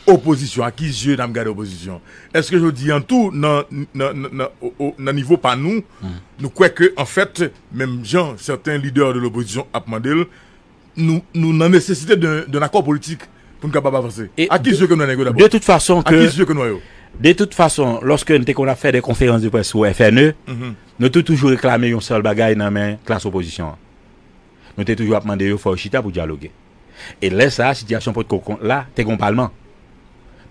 opozisyon, a ki zye n ap gade opozisyon? Èske jodi an tou, nan, nan, nan, nan, o, o, nan nivo pa nou, nou kwè ke, anfèt, menm jan sèten lidè de lopozisyon ap mande l, nou, nou nan nesesite d'un, d'un accord politik pou n kapab avanse? A ki zye ke nou wè nèg yo dabò? De tout fason, a ki zye ke nou wè yo? De tout fason, lòske n te konn ap fè de konferans de près sou F N E, nou te toujou reklame yon sèl bagay nan men klas opozisyon an. Nou te toujou ap mande yo fò yo chita pou dyaloge. E lè sa a, sitiyasyon potko kon-, la, te gen yon palman.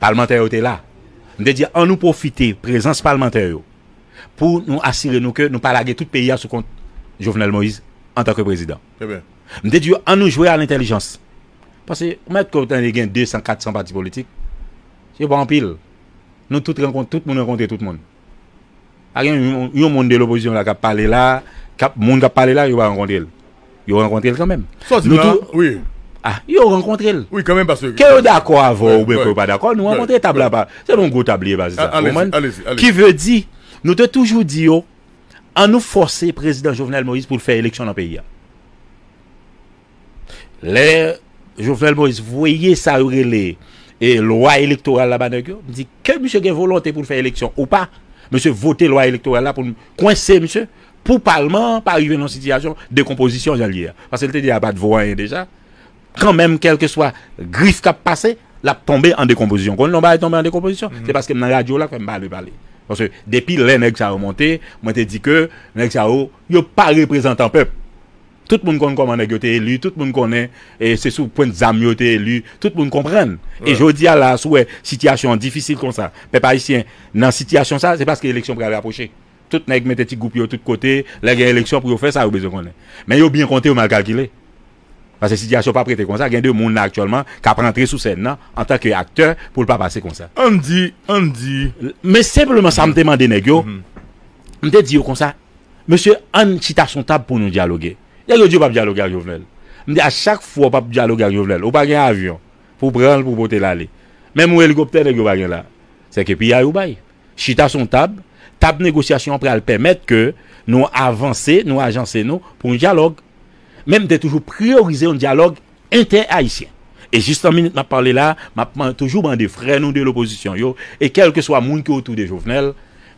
Palmantè yo te la. M te di, ann nou pwofite prezans palmantè yo pou nou asire nou ke nou pa lage tout peyi a sou kont Jovenel Moïse antanke prezidan. M te di yo, ann nou jwe a lentèlijans. Paske, ou mèt konprann, gen de san, kat san pati politik. Se pa anpil. Nou tout rankont-, tout moun rankontre tout moun. Pa gen yon, yon moun de lopozisyon la k ap pale la, k ap, moun k ap pale la, yo pa rankontre l. Yo rankontre l kanmenm. Sa w di la, wi. Ah, yo rankontre l. Wi, kanmenm, paske ke yo dakò avè w oubyen ke yo pa dakò, nou rankontre tab la pa. Se yon gwo tab li ye, pa se sa. Ou konprann? Ki vle di, nou te toujou di yo, ann nou fòse prezidan Jovenel Moïse pou l fè eleksyon nan peyi a. Lè Jovenel Moïse voye sa yo rele, e, lwa elektoral la ba nèg yo, m di ke misye gen volonte pou l fè eleksyon ou pa, misye vote lwa elektoral la pou n kwense misye, pou palman an pa rive nan sitiyasyon dekonpozisyon jan l ye a. Paske l te deja pa t vo anyen deja. Kanmenm, kèlkeswa grif k ap pase, l ap tonbe an dekonpozisyon. Konn lè yon bagay tonbe an dekonpozisyon, se paske m nan radyo la k fè m pale, pale. Paske depi lè nèg sa yo monte, mwen te di ke nèg sa yo, yo pa reprezantan pèp. Tout moun konn kòman nèg yo te eli, tout moun konnen, e, se sou pwent zam yo te eli, tout moun konprann. E jodi a la, si w wè sitiyasyon an difisil konsa, pèp ayisyen nan sitiyasyon sa, se paske eleksyon pral rapwoche. Tout nèg mete ti gwoup yo tout kote, lè gen eleksyon pou yo fè sa yo bezwen konnen. Men yo byen konte, yo mal kalkile. Paske sitiyasyon p ap rete konsa, gen de moun la aktyèlman k ap rantre sou sèn nan antanke aktè pou l pa pase konsa. Ann di, ann di. Men senpleman sa m te mande nèg yo, m te di yo konsa, mesye, ann chita sou yon tab pou nou dyaloge. Nèg yo di yo p ap dyaloge ak Jovenel. M di a chak fwa w p ap dyaloge ak Jovenel, ou pa gen avyon pou w pran l, pou w pote l ale. Menm yon elikoptè nèg yo pa gen la. Sèke piyay ou bay. Chita sou yon tab, tab negosyasyon an pral pèmèt ke nou avanse, nou ajanse nou pou yon dyalòg. Men m te toujou priyorize yon dyalòg entè-ayisyen. E jis nan minit m ap pale la, m ap man- toujou mande frè nou de lopozisyon yo, e kèlkeswa moun ki otou de Jovenel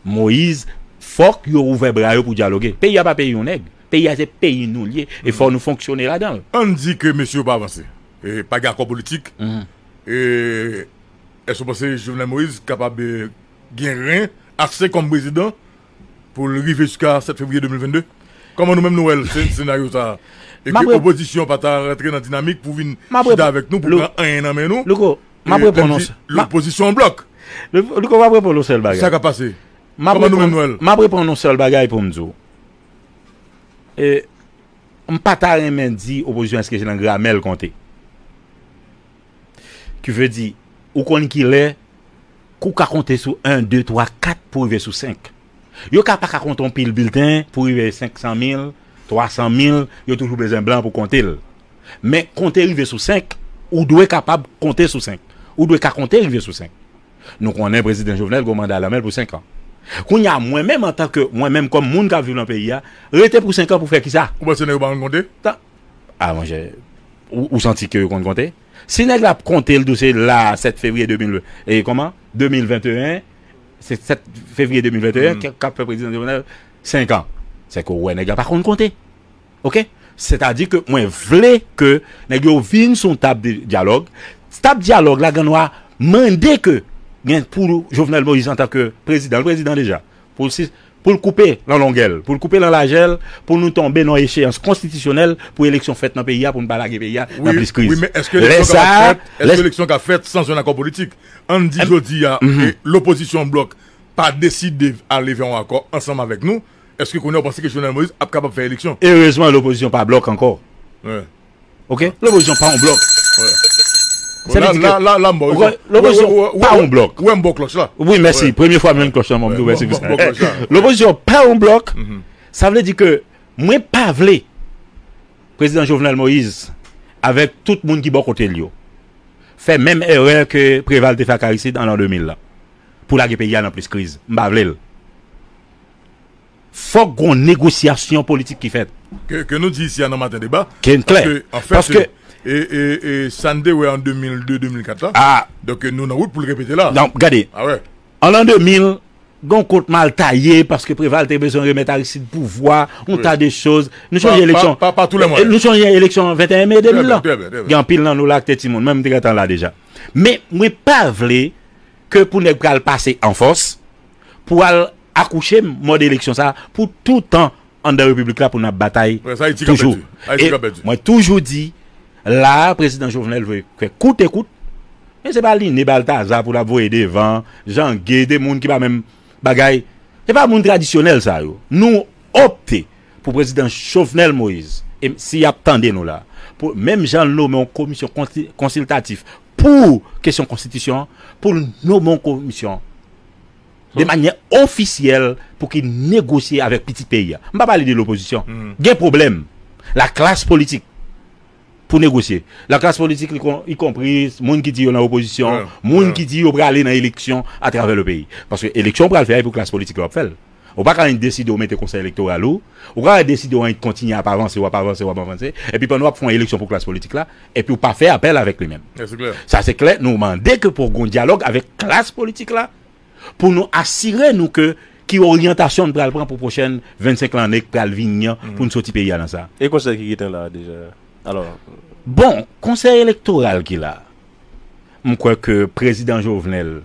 Moïse, fòk yo ouvè bra yo pou dyaloge. Peyi a pa peyi yon nèg. Peyi a se peyi nou l ye, e fò nou fonksyone ladan l. Ann di ke mesye yo pa avanse. E, pa gen akò politik. E, èske w panse Jovenel Moïse kapab, e, gen ren ase kòm prezidan pou l rive jiska sèt fevriye de mil vennde? Kòman nou menm nou wè l, se- senaryo sa a? E ke opozisyon pa ta rantre nan dinamik pou vin chita avèk nou, pou pran anyen nan men nou? Louko, m ap reponn yon sèl. Lopozisyon an blòk. Louko, m ap reponn yon sèl bagay. Sa k ap pase? Kòman nou menm nou wè l? M ap reponn yon sèl bagay pou m di w. E, m pa ta renmen di opozisyon èske se nan gramè l konte. Ki vle di, ou konn kilè, kou ka konte sou en, de, twa, kat pou rive sou senk. Yo ka pa ka konte yon pil bilten pou rive senk san mil, twa san mil, yo toujou bezwen blan pou konte l. Men konte rive sou senk, ou dwe kapab konte sou senk. Ou dwe ka konte rive sou senk. Nou konnen prezidan Jovenel gon manda nan men l pou senk an. Kounye a, mwen menm antanke, mwen menm kòm moun k ap viv nan peyi a, rete pou senk an pou fè kisa? Ou panse nèg yo pa konn konte? Tan, a monchè, ou, ou santi ke yo konn konte? Si nèg la ap konte l tou se la sèt fevriye de mil, e kòman? De mil venteyen, se sèt fevriye de mil venteyen k, k ap fè prezidan Jovenel senk an. Sèke ou wè nèg la pa konn konte. Oke? Sètadi ke mwen vle ke nèg yo vin sou yon tab de dyalòg. Tab dyalòg la, Gannwa mande ke gen pou Jovenel Moïse antanke prezidan, l prezidan deja, pou l si- pou l koupe nan longè l, pou l koupe nan lajè l, pou nou tonbe nan yon echeyans konstitisyonèl pou eleksyon fèt nan peyi a, pou n pa lage peyi a nan plis kriz. Wi, men èske eleksyon ka fèt, èske eleksyon ka fèt san jwenn akò politik? Ann di jodi a, e, lopozisyon blòk pa deside ale vè yon akò ansanm avèk nou, èske kounye a w panse ke Jovenel Moïse ap kapab fè eleksyon? Erezman, lopozisyon pa blòk ankò. Oke? Lopozisyon pa yon blòk. Sa vle di ke, la, la, la, m ba w rezon. Lopozisyon pa yon blòk. Ou wè m ba w klòch la. Wi, mèsi. Premye fwa m jwenn klòch la, mwen m di w mèsi pou sa. Lopozisyon pa yon blòk. Sa vle di ke mwen pa vle prezidan Jovenel Moïse, avèk tout moun ki bò kote l yo, fè menm erè ke Preval te fè ak Aristide an lan de mil la, pou lage peyi a nan plis kriz. M pa vle l. Fòk gon negosyasyon politik ki fèt. Ke, ke nou di isi a nan Maten Deba. Ke n klè. Paske, anfèt, paske, e, e, e, sa n te wè an de mil de, de mil kat la. A. Donk, nou nan wout pou l repete la. Non, gade. A wè. An lan de mil, gon kont mal taye paske Preval te bezwen remèt Aristide pouvwa, yon ta de choz. Nou sonje eleksyon, pa, pa, pa tou lè mwen. Nou sonje eleksyon venteyen me de mil lan. Trè byen, trè byen, trè byen. Gen anpil nan nou la ki te timoun. Mwen, m te gentan la deja. Men, mwen pa vle ke pou nèg pral pase an fòs, pou al akouche m mòd eleksyon sa a pou toutan anndan repiblik la pou n ap batay toujou. E mwen toujou di, la a, prezidan Jovenel vle fè kout e kout, men se pa Liné Baltazar pou l ap voye devan, Jan Gay, de moun ki pa menm bagay. Se pa moun tradisyonèl sa yo. Nou opte pou prezidan Jovenel Moïse, e si y ap tande nou la, pou, menm jan l nome yon komisyon konsi-, konsiltatif pou kesyon konstitisyon an, pou l nome yon komisyon de manyè ofisyèl pou ki negosye avèk pitit peyi a. M pa pale de lopozisyon. Gen pwoblèm. Laklas politik pou negosye. Laklas politik, li kon-, ikonpri moun ki di yo nan opozisyon, moun ki di yo prale nan eleksyon atravè le peyi. Paske eleksyon w pral fè a, e pou klas politik la w ap fè l. Ou pa ka annik deside w mete konsèy elektoral ou, ou pa ka deside w annik kontinye ap avanse, w ap avanse, w ap avanse, epi pandan w ap fè yon eleksyon pou klas politik la, epi w pa fè apèl avèk li menm. Sa se klè, nou mande ke pou gon dyalòg avèk klas politik la, pou nou asire nou ke ki oryantasyon n pral pran pou pwochèn vennsenk lanne k pral vini an, pou n soti peyi a nan sa. E konsèy ki gentan la a deja? Alò. Bon, konsèy elektoral ki la a, m kwè ke prezidan Jovenel,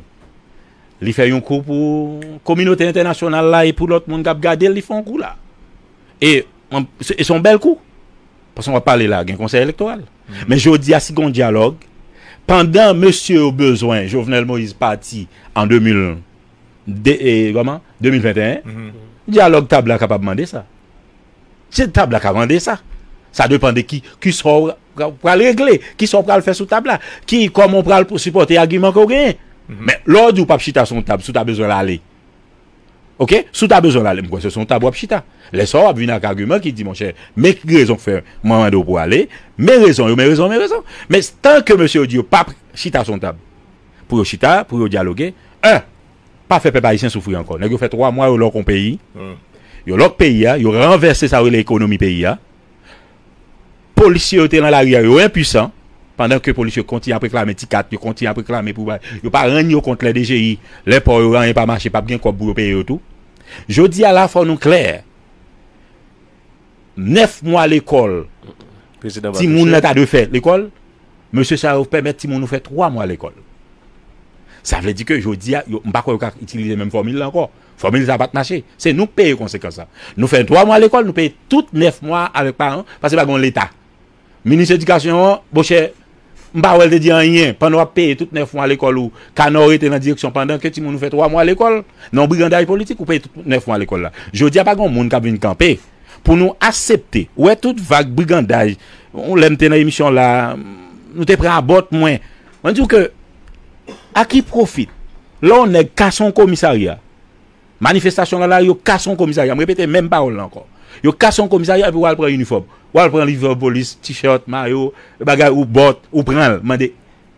li fè yon kou pou kominote entènasyonal la e pou lòt moun k ap gade l, li fè yon kou la. E, e se yon bèl kou. Paske w ap pale la, gen konsèy elektoral. Men jodi a, si gen yon dyalòg, pandan mesye yo bezwen Jovenel Moïse pati an de mil de, e, kòman? De mil venteyen. Dyalòg tab la kapab mande sa. Se tab la ka mande sa. Sa depann de ki, ki sa w pra- pral regle, ki sa w pral fè sou tab la, ki, kòman w pral pou sipòte agiman ke w genyen. Men lè w di w p ap chita sou yon tab, si w ta bezwen l ale. Oke? Si w ta bezwen l ale, m kwè se sou yon tab w ap chita. Lè sa w ap vin ak agiman ki di, monchè, men ki rezon k fè mwen mande w pou w ale, men rezon yo, men rezon, men rezon. Men tan ke mesye yo di yo p ap chita sou yon tab, pou yo chita, pou yo dyaloge, en, pa fè pèp ayisyen soufri ankò. Nèg yo fè twa mwa yo lòk yon peyi. Yo lòk peyi a, yo ranvèse sa yo rele ekonomi peyi a. Polisye yo te nan lari a, yo enpisan. Pandan ke polisye kontinye ap reklame ti kat, yo kontinye ap reklame pou bay. Yo pa rann yo kont lè D G I, lè pò yo anyen pa mache, p ap gen kòb pou yo peye yo tou. Jodi a la, fò nou klè. Nèf mwa lekòl, timoun nan ta dwe fè lekòl. Mesye sa yo pèmèt timoun nou fè twa mwa lekòl. Sa vle di ke jodi a, yo, m pa kwè yo ka itilize menm fòmil la ankò. Fòmil sa pa t mache. Se nou k peye konsekans la. Nou fè twa mwa lekòl, nou peye tout nèf mwa avèk paran, paske pa gen yon leta. Minis edikasyon an, monchè, m pa wè l te di anyen. Pandan w ap peye tout nèf mwa lekòl ou, kana w rete nan direksyon pandan ke timoun ou fè twa mwa lekòl, nan yon brigandaj politik, ou peye tout nèf mwa lekòl la. Jodi a, pa gen yon moun k ap vin kanpe pou nou aksepte. Ou wè tout vag brigandaj, lè m te nan emisyon la, nou te pran abòt mwen. Mwen di w ke, a ki pwofit? Lè yon nèg kase yon komisarya, manifestasyon la la, yo kase yon komisarya. M repete menm pawòl la ankò. Yo kase yon komisarya epi w al pran inifòm. W al pran inifòm polis, tichèt, mayo, bagay, ou bòt, ou pran l. Mande,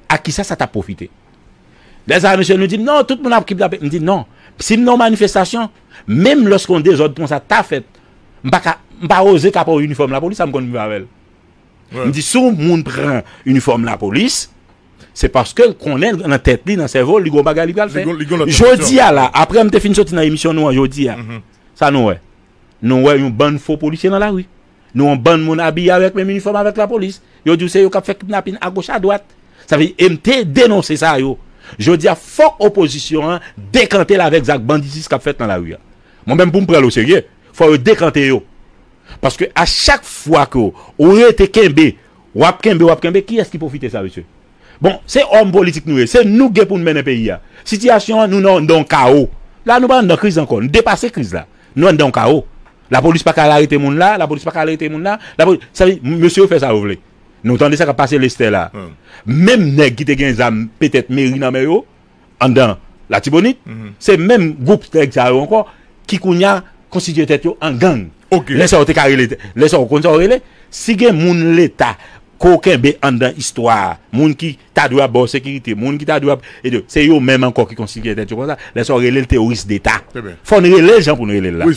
a kisa sa t ap pwofite? Lè sa a, mesye, nou di m, non, tout moun ap kidnape. M di, non. Si m nan yon manifestasyon, menm lòske yon dezòd konsa ta fèt, m pa ka, m pa oze ka pran yon inifòm lapolis, sa m konn viv avè l. M di, si yon moun pran inifòm lapolis, se paske l konnen nan tèt li, nan sèvo l, li gon bagay li pral fè. Jodi a la, apre m te fin soti nan emisyon nou an jodi a, sa nou wè? Nou wè yon bann fo polisye nan lari. Nou wè yon bann moun abiye avèk menm inifòm avèk lapolis. Yo di w se yo k ap fè kidnapin agoch adwat. Sa vle di, e m te denonse sa yo. Jodi a, fòk opozisyon an dekante l avèk zak banditis k ap fèt nan lari a. Mwen menm, pou m pran l oserye, fò yo dekante yo. Paske a chak fwa ke w rete kenbe, w ap kenbe, w ap kenbe, kiyès ki pwofite sa, mesye? Bon, se òm politik nou ye, se nou k gen pou n mennen peyi a. Sitiyasyon an, nou nan, nan yon kawo. La, nou pa anndan kriz ankò, nou depase kriz la. Nou anndan yon kawo. Lapolis pa ka al arete moun la, lapolis pa ka al arete moun la, lapolis, sa vle di, mesye yo fè sa yo vle. Nou tande sa k ap pase Lestè la. Menm nèg ki te gen zam, petèt meri nan men yo, anndan Latibonit, se menm gwoup nèg sa yo ankò ki kounye a konstitiye tèt yo an gang. Lè sa yo te ka rele, lè sa yo konn sa yo rele, si gen moun Leta ke w kenbe anndan istwa a, moun ki ta dwe ap ba w sekirite, moun ki ta dwe ap ede w, se yo menm ankò ki konstitiye tèt yo konsa, lè sa yo rele l teworis deta. Fò n rele l jan pou n rele l la.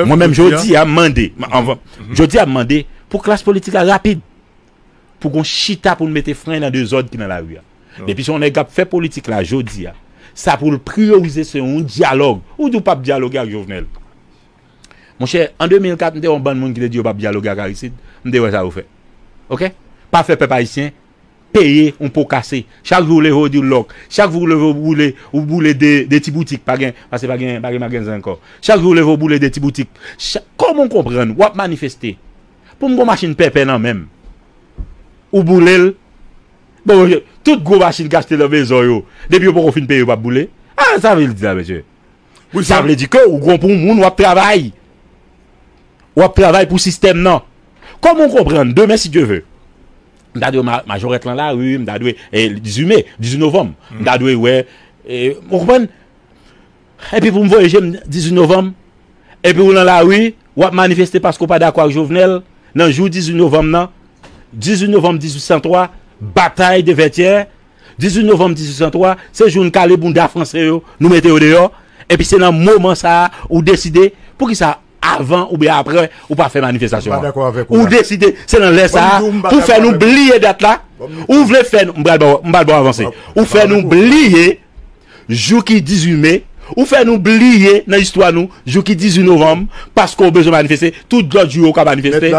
Mwen menm jodi a m mande, anvan, jodi a m mande pou klas politik la rapid. Pou gon chita pou n mete fren nan dezòd ki nan lari a. Depi se yon nèg k ap fè politik la jodi a, sa pou l priyorize se yon dyalòg. Ou di w p ap dyaloge ak Jovenel. Monchè, an de mil kat, m te wè yon bann moun ki te di yo p ap dyaloge ak Aristide, m te wè sa yo fè. Oke? Pa fè pèp ayisyen peye yon po kase. Chak jou w leve, w di w lòk. Chak jou w leve, w boule, w boule de, de ti boutik. Pa gen, paske pa gen, pa gen magazen ankò. Chak jou w leve, w boule de ti boutik. Kòman w konprann? W ap manifeste. Pou m gon machin pèpè nan men m. Ou boule l. Bon, tout gwo machin k achte nan mezon yo, depi yo poko fin peye, yo p ap boule. A, sa vle di la, mesye? Sa vle di ke ou gon pou moun w ap travay. W ap travay pou sistèm nan. Kòman w konprann, demen, si Dye ve, m ta dwe ma-, majorèt lan lari, m ta dwe, e, dizuit me, dizuit novanm, m ta dwe wè, e, ou konprann? Epi pou m voye je m dizuit novanm, epi w nan lari, w ap manifeste paske w pa dakò ak Jovenel, nan jou dizuit novanm nan, dizuit novanm dizuit san twa, batay de Vètyè, dizuit novanm dizuit san twa, se jou n kale bounda franse yo, nou mete yo deyò, epi se nan moman sa a ou deside, poukisa avan oubyen apre, ou pa fè manifestasyon an? Ou deside, se nan lè sa a, pou fè nou bliye dat la, ou vle fè nou, m pral ba w, m pral ba w avanse. Ou fè nou bliye jou ki dizuit me, ou fè nou bliye nan istwa nou jou ki dizuit novanm, paske w bezwen manifeste, tout lòt jou yo w ka manifeste.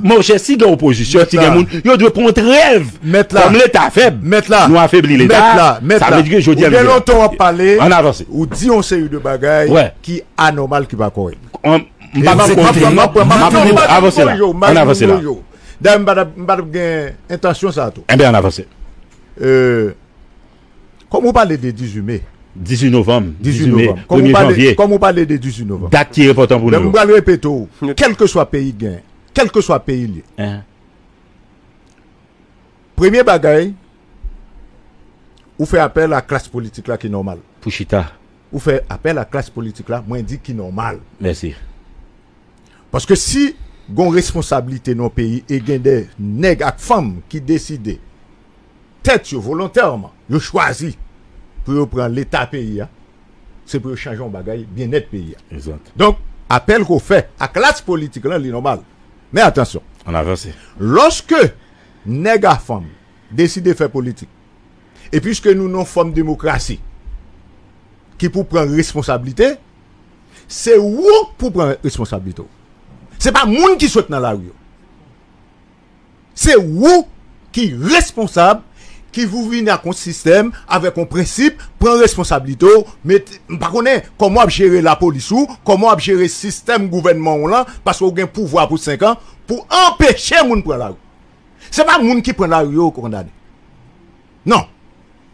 Monchè, si gen opozisyon, si gen moun, yo dwe pran yon trèv. Kòm Leta fèb, nou afebli Leta. Sa vle di ke jodi a nou gen lontan w ap pale, ann avanse. Ou di yon seri de bagay ki anòmal, ki pa kòrèk. M pa p ap konte. M ap avanse la. Ann avanse la. Dayè, m pa t ap, m pa t ap gen entansyon sa a tou. Enben, ann avanse. Kòm ou pale de dizuit me, Dizuit novanm, dizuit me, premye janvye. Kòm ou pale de dizuit novanm. Dat ki enpòtan pou nou. Mwen pral repete w, kèlkeswa peyi k genyen, kèlkeswa peyi l ye. Premye bagay, ou fè apèl a klas politik la ki nòmal. Pou chita. Ou fè apèl a klas politik la, mwen di ki nòmal. Mèsi. Paske si gon responsablite nan peyi e gen de nèg ak fanm ki deside tèt yo volontèman, yo chwazi pou yo pran leta peyi a, se pou yo chanje yon bagay byennèt peyi a. Donk, apèl ke w fè a klas politik lan, li nòmal. Men atansyon. Ann avanse. Lòske nèg a fanm deside fè politik, e piske nou nan fòm demokrasi ki pou pran responsablite, se ou pou pran responsablite w. Se pa moun ki sot nan lari yo. Se ou ki responsab, ki pou vini ak yon sistèm, avèk yon prensip, pran responsablite w, met, m pa konnen kòman w ap jere lapolis ou, kòman w ap jere sistèm gouvènman w lan, paske w gen pouvwa pou senk an, pou anpeche moun pran lari. Se pa moun ki pran lari yo kondane. Non.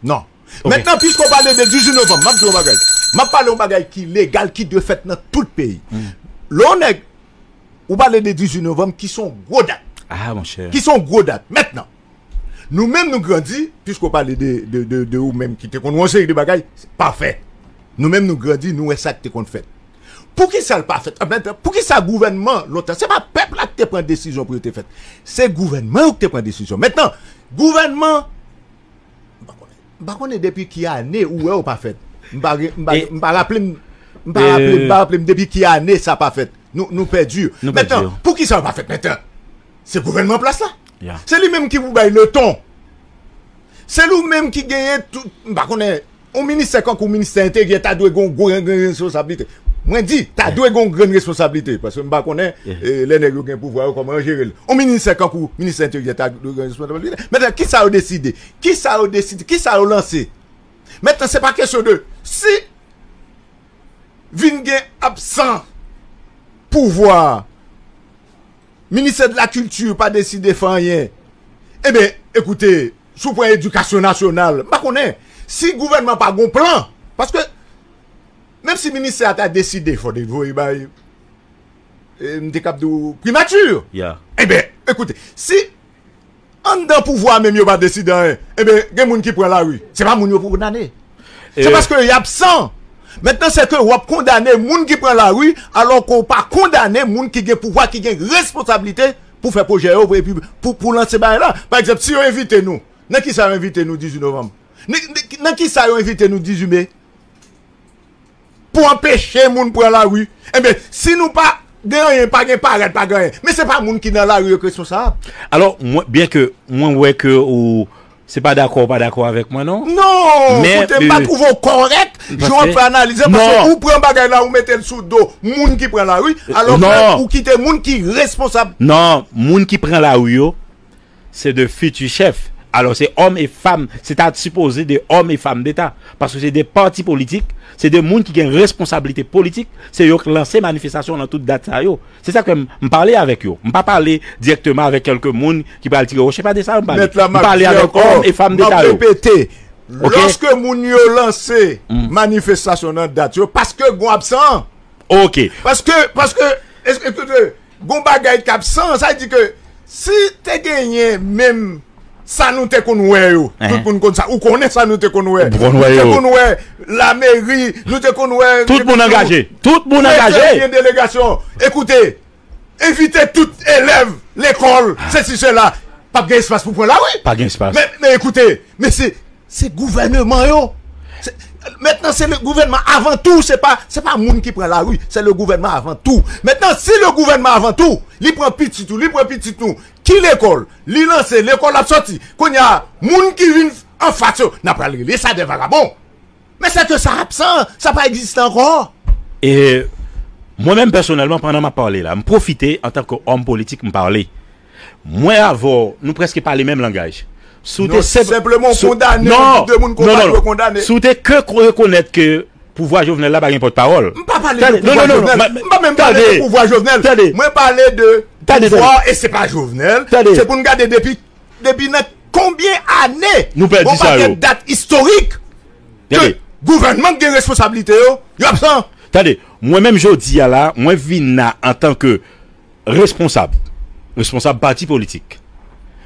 Non. Mentnan, piske w pale de dizuit novanm, m ap di yon bagay. M ap pale yon bagay ki legal, ki dwe fèt nan tout peyi. Lè yon nèg, ou pale de dizuit novanm, ki se yon gwo dat. Ah, monchè. Ki se yon gwo dat. Mentnan, nou menm nou grandi, piske w pale de, de, de, de ou menm ki te konn yon seri de bagay, pafè. Nou menm nou grandi, nou wè sa k te konn fèt. Poukisa l pa fèt? Mentnan, poukisa gouvènman lontan, se pa pèp la ki te pran desizyon pou yo te fèt. Se gouvènman yo ki te pran desizyon. Mentnan, gouvènman, m pa konnen, m pa konnen depi ki ane ou wè yo pa fèt. M pa, m pa, m pa raple m, m pa raple, m pa raple m depi ki ane sa pa fèt. Nou, nou pèdi. Mentnan, poukisa yo pa fèt mentnan? Se gouvènman plas la. Se li menm ki pou bay leton. Se li menm ki genyen tout, m pa konnen, yon ministè kankou ministè enteryè ta dwe gen yon gwo, grenn, grenn responsablite. Mwen di, ta dwe gen yon grenn responsablite, paske m pa konnen, eh, lè nèg yo gen pouvwa yo, kòman yo jere l. Yon ministè kankou ministè enteryè ta dwe gen responsablite. Mentnan, kisa yo deside? Kisa yo deside? Kisa yo lanse? Mentnan, se pa kesyon de si vin gen absan pouvwa, ministè de la kilti pa deside fè anyen. Ebyen, ekoute, si w pran edikasyon nasyonal, m pa konnen si gouvènman pa gon plan. Paske, menm si ministè a ta deside, fò te voye bay, e, m te kab di w, primati. Ebyen, ekoute, si anndan pouvwa a menm yo pa deside anyen, ebyen, gen moun ki pran lari. Se pa moun yo pou kondane. Se paske y absan. Mentnan, se ke w ap kondane moun ki pran lari, alò ke w pa kondane moun ki gen pouvwa, ki gen responsablite pou fè pwojè yo, epi pou, pou lanse bagay la. Pa egzanp, si yo envite nou, nan kisa yo envite nou dizuit novanm? Nan, nan, nan kisa yo envite nou dizuit me? Pou anpeche moun pran lari. Ebyen, si nou pa gen anyen, pa gen parad, pa gen anyen. Men se pa moun ki nan lari yo ki responsab. Alò, mwen, byen ke mwen wè ke ou, se pa dakò, ou pa dakò avèk mwen, non. Non, men, koute, m pa twouve w kòrèk jan w ap fè analiz la, paske ou pran bagay la, ou mete l sou do moun ki pran lari, alò ke ou kite moun ki responsab. Non, moun ki pran lari yo, se de fiti chèf. Alò, se òm e fanm, se ta sipoze de òm e fanm deta. Paske se de pati politik, se de moun ki gen responsablite politik, se yo k lanse manifestasyon nan tout dat sa yo. Se sa ke m, m pale avèk yo. M pa pale dirèkteman avèk kèlke moun ki pral tire wòch. Se pa de sa yo m pale. M pale avèk òm e fanm deta yo. Lòske moun yo lanse manifestasyon nan dat yo, paske gon absan. Paske, paske, es-, ekoute, gon bagay k absan, sa di ke si te genyen menm sa nou te konn wè yo, tout moun konn sa, ou konnen sa nou te konn wè. Nou te konn wè lameri, nou te konn wè tout moun angaje. Tout moun angaje. Byen delegasyon. Ekoute, envite tout elèv lekòl, sesi, sela, p ap gen espas pou pran lari. Pa gen espas. Men, men ekoute, men se Se gouvènman yo. Se, mentnan, se le gouvènman avan tou, se pa, se pa moun ki pran lari, se le gouvènman avan tou. Mentnan, si le gouvènman avan tou, li pran pitit ou, li pran pitit nou, ki lekòl, li lanse, lekòl ap sòti. Kounye a, moun ki vin anfas yo, n ap pral rele sa de vagabon. Men se ke sa absan, sa pa egziste ankò. E mwen menm pèsonèlman, pandan m ap pale la, m pwofite antanke òm politik, m pale. Mwen avè w, nou prèske pale menm langaj. Si w te senp-, senpleman w kondane yon gwoup de moun ke w pa dwe kondane. Si w te ke ko-, rekonèt ke pouvwa Jovenel la pa gen pòtpawòl. M pa pale de pouvwa Jovenel. M pa menm pale de pouvwa Jovenel. Mwen pale de pouvwa, e se pa Jovenel. Se pou n gade depi, depi nan konbyen ane nou pèdi sa yo. Yon pakèt dat istorik ke Gouvènman ki gen responsablite yo, yo absan. Tande, mwen menm jodi a la, mwen vin la antanke responsab, responsab pati politik.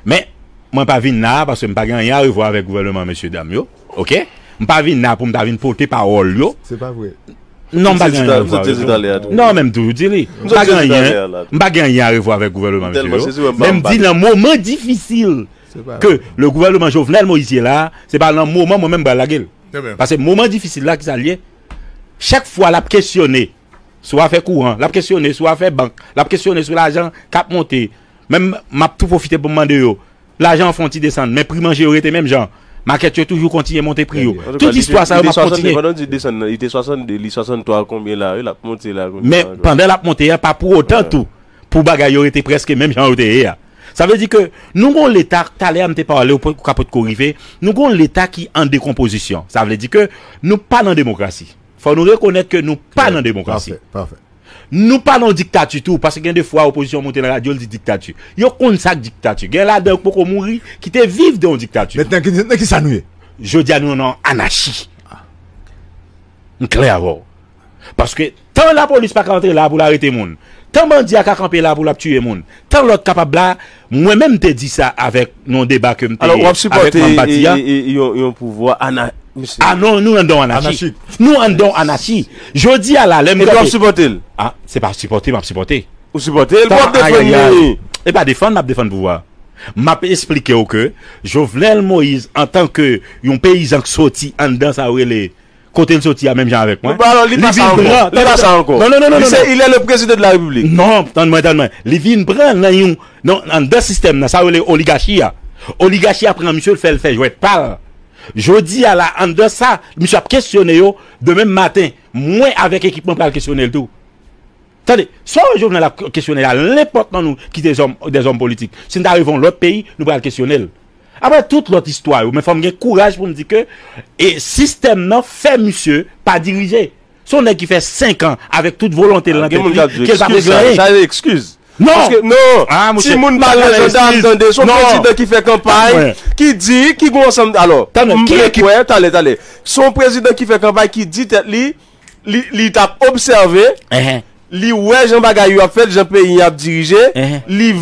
Men, mwen pa vin la paske m pa gen anyen a revwa avèk gouvènman mesye dam yo, oke? M pa vin la pou m ta vin pote pawòl yo. Se pa vre. Non, m pa gen anyen a revwa avèk yo. Non, men m toujou di li. M pa gen anyen, m pa gen anyen a revwa avèk gouvènman mesye yo. Men m di nan moman difisil ke le gouvènman Jovenel Moïse ye la, se pa nan moman mwen menm m pral lage l. Paske moman difisil la, ki sa l ye? Chak fwa l ap kesyone sou afè kouran, l ap kesyone sou afè bank, l ap kesyone sou lajan k ap monte. Menm m ap tou pwofite pou m mande yo, lajan an fè yon ti desann, men pri manje yo rete menm jan. Makèt yo toujou kontinye monte pri yo. Tout istwa sa yo m ap kontinye. Pandan di desann nan, li te swasannde, li swasanntwa, konbyen la, wi, l ap monte la kounye a. Men pandan l ap monte a, pa pou otan tou pou bagay yo rete prèske menm jan yo te ye a. Sa vle di ke nou gon leta, talè a m te pale, ou ka potko rive, nou gon leta ki an dekonpozisyon. Sa vle di ke nou pa nan demokrasi. Fò nou rekonèt ke nou pa nan demokrasi. Nou pa nan diktati tou, paske gen de fwa opozisyon monte nan radyo, l di diktati. Yo konn sa k diktati. Gen ladan yo k poko mouri, ki te viv de yon diktati. Mentnan, ki, nan ki sa nou ye? Jodi a, nou nan anachi. M klè avè w. Paske tan lapolis pa ka antre la pou l arete moun, tan bandi a ka kanpe la pou l ap tiye moun, tan lòt kapab la, mwen menm m te di sa avèk yon deba ke m te avèk manm pati a. Alò, w ap sipòte yon, yon pouvwa ana-, mesye. Ah non, nou anndan yon anachi. Nou anndan yon anachi. Jodi a la, lè m kanpe. Epi w ap sipòte l? Ah, se pa sipòte, m ap sipòte. Ou sipòte l, pou w ap defann li. E pa defann, m ap defann pouvwa. M ap esplike w ke Jovenel Moïse, antanke yon peyizan k soti anndan sa yo rele kote l soti a menm jan avèk mwen. Bon, alò, li pa sa ankò. Li pa sa ankò. Non, non, non, non. Li se, il est le président de la République. Non, tann mwen, tann mwen. Li vin pran nan yon, non, anndan sistèm nan, sa yo rele oligachi a. Oligachi a pran misye, l fè l fè jwèt pa l. Jodi a la, anndan sa, misye ap kesyone yo, demen maten, mwen avèk ekip mwen pral kesyone l tou. Tande, sa w wè Jovenel ap kesyone la, lenpòt nan nou ki te zòm, de zòm politik. Si n ta rive yon lòt peyi, nou pral kesyone l. Apre tout lòt istwa yo, men fò m gen kouraj pou m di ke, e, sistèm nan fè misye pa dirije. Se yon nèg ki fè senk an avèk tout volonte l nan tèt li, ke l pa regle anyen. Sa se eskiz. Non. Paske, non, timoun pa nan jandam, tande, se yon prezidan ki fè kanpay, ki di, ki gon ansanm, alò, m kwè, talè, talè. Se yon prezidan ki fè kanpay, ki di tèt li, li, li t ap obsève, li wè jan bagay yo ap fèt, jan peyi a ap dirije, li vle